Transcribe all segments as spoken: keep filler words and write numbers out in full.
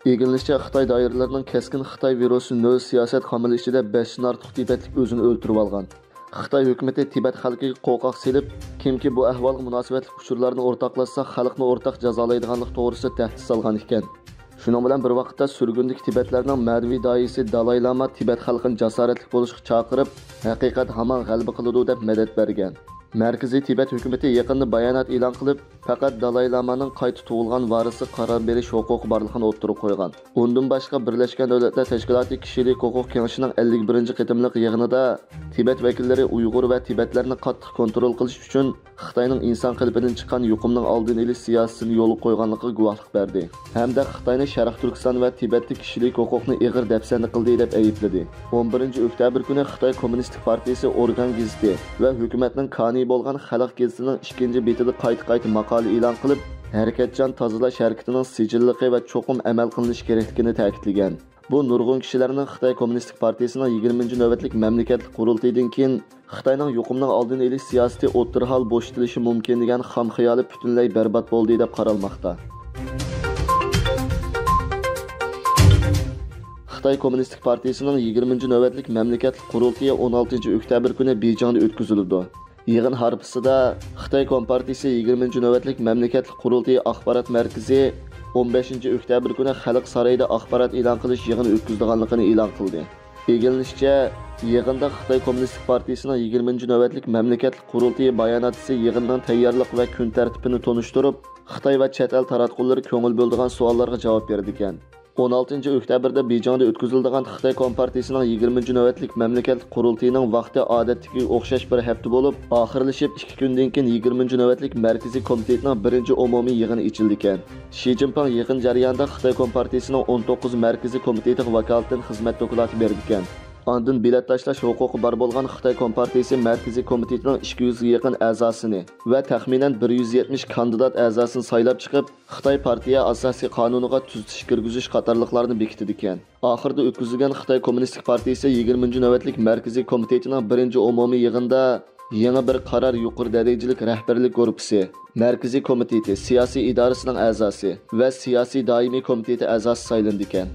ئىگىلىنىشىچە، خىتاي دائىرىلىرىنىڭ كەسكىن خىتاي ۋىرۇسى نۆل سىياسەت قامىلى ئىچىدە بەشتىن ئارتۇق تىبەتلىك ئۆزىنى ئۆلتۈرۈۋالغان. خىتاي ھۆكۈمىتى تىبەت خەلقىگە قورقاق سېلىپ، كىمكى بۇ ئەھۋالغا مۇناسىۋەتلىك ئۇچۇرلارنى ئورتاقلاشسا، خەلقنى ئورتاق جازالايدىغانلىقى توغرىسىدا تەھدىت سالغان ئىكەن. شۇنىڭ بىلەن بىر ۋاقىتتا، سۈرگۈندىكى تىبەتلەرنىڭ مەنىۋى داھىيسى دالاي لاما تىبەت خەلقىنى جاسارەتلىك بولۇشقا چاقىرىپ، ھەقىقەت ھامان غەلىبە قىلىدۇ، دەپ مەدەت بەرگەن. مەركىزىي تىبەت ھۆكۈمىتى يېقىندا بايانات ئېلان قىلىپ، پەقەت دالاي لامانىڭ قايتا تۇغۇلغان ۋارىسىغا قارار بېرىش ھوقۇقى بارلىقىنى ئوتتۇرىغا قويغان. ئۇندىن باشقا، بىرلەشكەن دۆلەتلەر تەشكىلاتى كىشىلىك ھوقۇق كېڭىشىنىڭ ئەللىك بىرىنچى قېتىملىق يىغىنىدا تىبەت ۋەكىللىرى ئۇيغۇر ۋە تىبەتلەرنى قاتتىق كونترول قىلىش ئۈچۈن خىتاينىڭ ئىنسان قېلىپىدىن چىققان يۇقۇمنىڭ ئالدىنى ئېلىش سىياسىتىنى يولغا قويغانلىقىغا گۇۋاھلىق بەردى ھەمدە خىتاينى شەرقىي تۈركىستان ۋە تىبەتتە كىشىلىك ھوقۇقنى ئېغىر دەپسەندە قىلدى، دەپ ئەيىبلىدى. ئون بىرىنچى ئۆكتەبىر كۈنى خىتاي كوممۇنىستىك پارتىيىسى ئورگان گېزىتى ۋە ھۆكۈمەتنىڭ كانى بولغان خەلق گېزىتىنىڭ ئىككىنچى بېتىدە قايتا-قايتا ماقالە ئېلان قىلىپ، ھەرىكەتچان تازىلاش ھەرىكىتىنىڭ سىجىللىقى ۋە چوقۇم ئەمەل قىلىنىشى كېرەكلىكىنى تەكىتلىگەن. بۇ نۇرغۇن كىشىلەرنىڭ خىتاي كوممۇنىستىك پارتىيىسىنىڭ يىگىرمىنچى نۆۋەتلىك مەملىكەتلىك قۇرۇلتىيىدىن كېيىن خىتاينىڭ يۇقۇمنىڭ ئالدىنى ئېلىش سىياسىتى ئوتتۇرا ھال بوشىتىلىشى مۇمكىن دېگەن خام خىيالى پۈتۈنلەي بەربات بولدى، دەپ قارالماقتا. خىتاي كوممۇنىستىك پارتىيىسىنىڭ يىگىرمىنچى نۆۋەتلىك مەملىكەتلىك قۇرۇلتىيى ئون ئالتىنچى ئۆكتەبىر كۈنى بېيجىڭدا ئۆتكۈزۈلىدۇ. يىغىن ھارپىسىدا خىتاي كومپارتىيىسى يىگىرمىنچى نۆۋەتلىك مەملىكەتلىك قۇرۇلتىيى ئاخبارات مەركىزى ئون بەشىنچى ئۆكتەبىر كۈنى خەلق سارىيىدا ئاخبارات ئېلان قىلىش يىغىنى ئۆتكۈزىدىغانلىقىنى ئېلان قىلدى. ئىگىلىنىشىچە، يىغىندا خىتاي كوممۇنىستىك پارتىيىسىنىڭ يىگىرمىنچى نۆۋەتلىك مەملىكەتلىك قۇرۇلتىيى باياناتچىسى يىغىننىڭ تەييارلىق ۋە كۈن تەرتىپىنى تونۇشتۇرۇپ، خىتاي ۋە چەت ئەل تاراتقۇلىرى كۆڭۈل بۆلىدىغان سوئاللارغا جاۋاب بېرىدىكەن. ئون ئالتىنچى ئۆكتەبىردە بېيجىڭدا ئۆتكۈزۈلىدىغان خىتاي كومپارتىيىسىنىڭ يىگىرمىنچى نۆۋەتلىك مەملىكەتلىك قۇرۇلتىيىنىڭ ۋاقتى ئادەتتىكىگە ئوخشاش بىر ھەپتە بولۇپ، ئاخىرلىشىپ ئىككى كۈندىن كېيىن يىگىرمىنچى نۆۋەتلىك مەركىزىي كومىتېتنىڭ بىرىنچى ئومۇمىي يىغىنى ئېچىلىدىكەن. شى جىنپىڭ يىغىن جەريانىدا خىتاي كومپارتىيىسىنىڭ ئون توققۇز مەركىزىي كومىتېتىغا ۋاكالىتەن خىزمەت دوكلاتى بېرىدىكەن. ئاندىن بېلەت تاشلاش ھوقۇقى بار بولغان خىتاي كومپارتىيىسى مەركىزىي كومىتېتىنىڭ ئىككى يۈزگە يېقىن ئەزاسىنى ۋە تەخمىنەن بىر يۈز يەتمىش كاندىدات ئەزاسىنى سايلاپ چىقىپ، خىتاي پارتىيە ئاساسىي قانۇنىغا تۈزىتىش كىرگۈزۈش قاتارلىقلارنى بېكىتىدىكەن. ئاخىرىدا ئۆتكۈزۈلگەن خىتاي كوممۇنىستىك پارتىيىسى يىگىرمىنچى نۆۋەتلىك مەركىزىي كومىتېتىنىڭ بىرىنچى ئومۇمىي يىغىنىدا يېڭى بىر قارار يۇقىرى دەرىجىلىك رەھبەرلىك گۇرۇپپىسى، مەركىزىي كومىتېتى، سىياسىي ئىدارىسىنىڭ ئەزاسى ۋە سىياسىي دائىمىي كومىتېتى ئەزاسى سايلىنىدىكەن.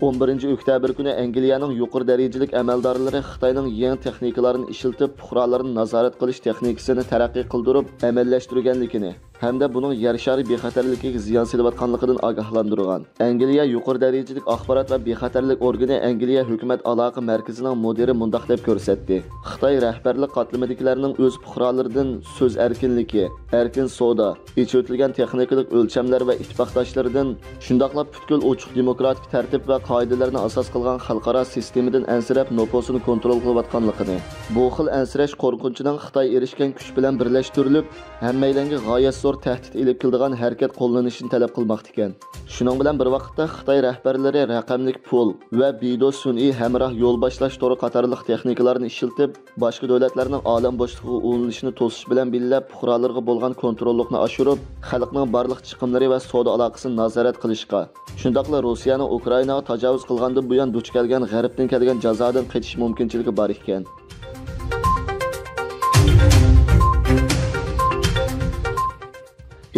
ئون بىرىنچى ئۆكتەبىر كۈنى ئەنگلىيەنىڭ يۇقىرى دەرىجىلىك ئەمەلدارلىرى خىتاينىڭ يېڭى تېخنىكىلارنى ئىشلىتىپ، پۇقرالارنى نازارەت قىلىش تېخنىكىسىنى تەرەققىي قىلدۇرۇپ ئەمەلىيلەشتۈرگەنلىكىنى ھەمدە بۇنىڭ يەر شارى بىخەتەرلىكىگە زىيان سېلىۋاتقانلىقىدىن ئاگاھلاندۇرغان. ئەنگلىيە يۇقىرى دەرىجىلىك ئاخبارات ۋە بىخەتەرلىك ئورگىنى ئەنگلىيە ھۆكۈمەت ئالاقە مەركىزىنىڭ مۇدىرى مۇنداق دەپ كۆرسەتتى: خىتاي رەھبەرلىك قاتلىمىدىكىلەرنىڭ ئۆز پۇقرالىرىدىن سۆز ئەركىنلىكى، ئەركىن سودا، ئېچىۋېتىلگەن تېخنىكىلىق ئۆلچەملەر ۋە ئىتتىپاقداشلىرىدىن، شۇنداقلا پۈتكۈل ئوچۇق دېموكراتىك تەرتىپ ۋە قائىدىلەرنى ئاساس قىلغان خەلقئارا سىستېمىدىن ئەنسىرەپ، نوپۇسىنى كونترول قىلىۋاتقانلىقىنى، بۇ خىل ئەنسىرەش قورقۇنچىنىڭ خىتاي ئېرىشكەن كۈچ بىلەن بىرلەشتۈرۈلۈپ، ھەممەيلەنگە غايەت زور تەھدىت ئېلىپ كېلىدىغان ھەرىكەت قوللىنىشىنى تەلەپ قىلماقتا ئىكەن. شۇنىڭ بىلەن بىر ۋاقىتتا، خىتاي رەھبەرلىرى رەقەملىك پۇل ۋە بىدو سۈنئىي ھەمراھ يول باشلاش تورى قاتارلىق تېخنىكىلارنى ئىشلىتىپ، باشقا دۆلەتلەرنىڭ ئالەم بوشلۇقىغا ئۇلىنىشىنى توسۇش بىلەن بىللە، پۇقرالىرىغا بولغان كونتروللۇقنى ئاشۇرۇپ، خەلقنىڭ بارلىق چىقىملىرى ۋە سودا ئالاقىسىنى نازارەت قىلىشقا، شۇنداقلا روسىيەنىڭ ئۇكرائىناغا تاجاۋۇز قىلغاندىن بۇيان دۇچ كەلگەن غەربتىن كەلگەن جازادىن قېچىش مۇمكىنچىلىكى بار ئىكەن.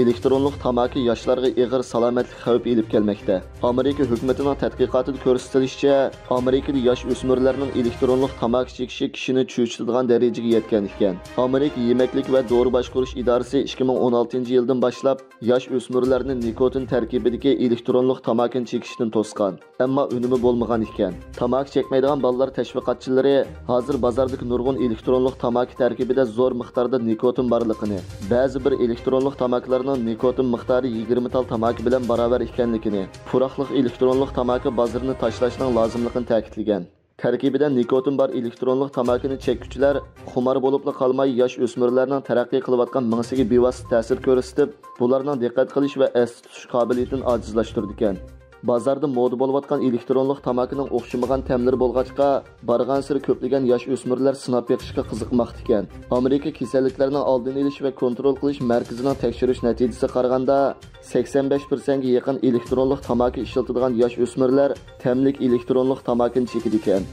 ئېلېكترونلۇق تاماكا ياشلارغا ئېغىر سالامەتلىك خەۋپى ئېلىپ كەلمەكتە. ئامېرىكا ھۆكۈمىتىنىڭ تەتقىقاتىدا كۆرسىتىلىشىچە، ئامېرىكىدا ياش ئۆسمۈرلەرنىڭ ئېلېكترونلۇق تاماكا چېكىشى كىشىنى چۆچۈتىدىغان دەرىجىگە يەتكەن ئىكەن. ئامېرىكا يېمەكلىك ۋە دورا باشقۇرۇش ئىدارىسى ئىككى مىڭ ئون ئالتىنچى يىلدىن باشلاپ ياش ئۆسمۈرلەرنى نىكوتىن تەركىبىدىكى ئېلېكترونلۇق تاماكىنى چېكىشتىن توسقان. ئەمما ئۈنۈمى بولمىغان ئىكەن. تاماكا چەكمەيدىغان بالىلار تەشۋىقاتچىلىرى ھازىر بازاردىكى نۇرغۇن ئېلېكترونلۇق تاماكا تەركىبىدە زور مىقداردا نىكوتىن بارلىقىنى، بەزى بىر ئېلېكترونلۇق تاماكىلارنىڭ نىكوتىن مىقدارى يىگىرمە تال تاماكا بىلەن باراۋەر ئىكەنلىكىنى، پۇراقلىق ئېلېكترونلۇق تاماكا بازىرىنى تاشلاشنىڭ لازىملىقىنى تەكىتلىگەن. تەركىبىدە نىكوتىن بار ئېلېكترونلۇق تاماكىنى چەككۈچىلەر خۇمار بولۇپلا قالماي، ياش ئۆسمۈرلەرنىڭ تەرەققىي قىلىۋاتقان مېڭىسىگە بىۋاسىتە تەسىر كۆرسىتىپ، بۇلارنىڭ دىققەت قىلىش ۋە ئەستە تۇتۇش قابىلىيىتىنى ئاجىزلاشتۇرىدىكەن. بازاردا مودا بولۇۋاتقان ئېلېكترونلۇق تاماكىنىڭ ئوخشىمىغان تەملىرى بولغاچقا، بارغانسېرى كۆپلىگەن ياش ئۆسمۈرلەر سىناپ بېقىشقا قىزىقماقتىكەن. ئامېرىكا كېسەللىكلەرنىڭ ئالدىنى ئېلىش ۋە كونترول قىلىش مەركىزىنىڭ تەكشۈرۈش نەتىجىسىگە قارىغاندا، سەكسەن بەش پىرسەنتكە يېقىن ئېلېكترونلۇق تاماكا ئىشلىتىدىغان ياش ئۆسمۈرلەر تەملىك ئېلېكترونلۇق تاماكىنى چېكىدىكەن.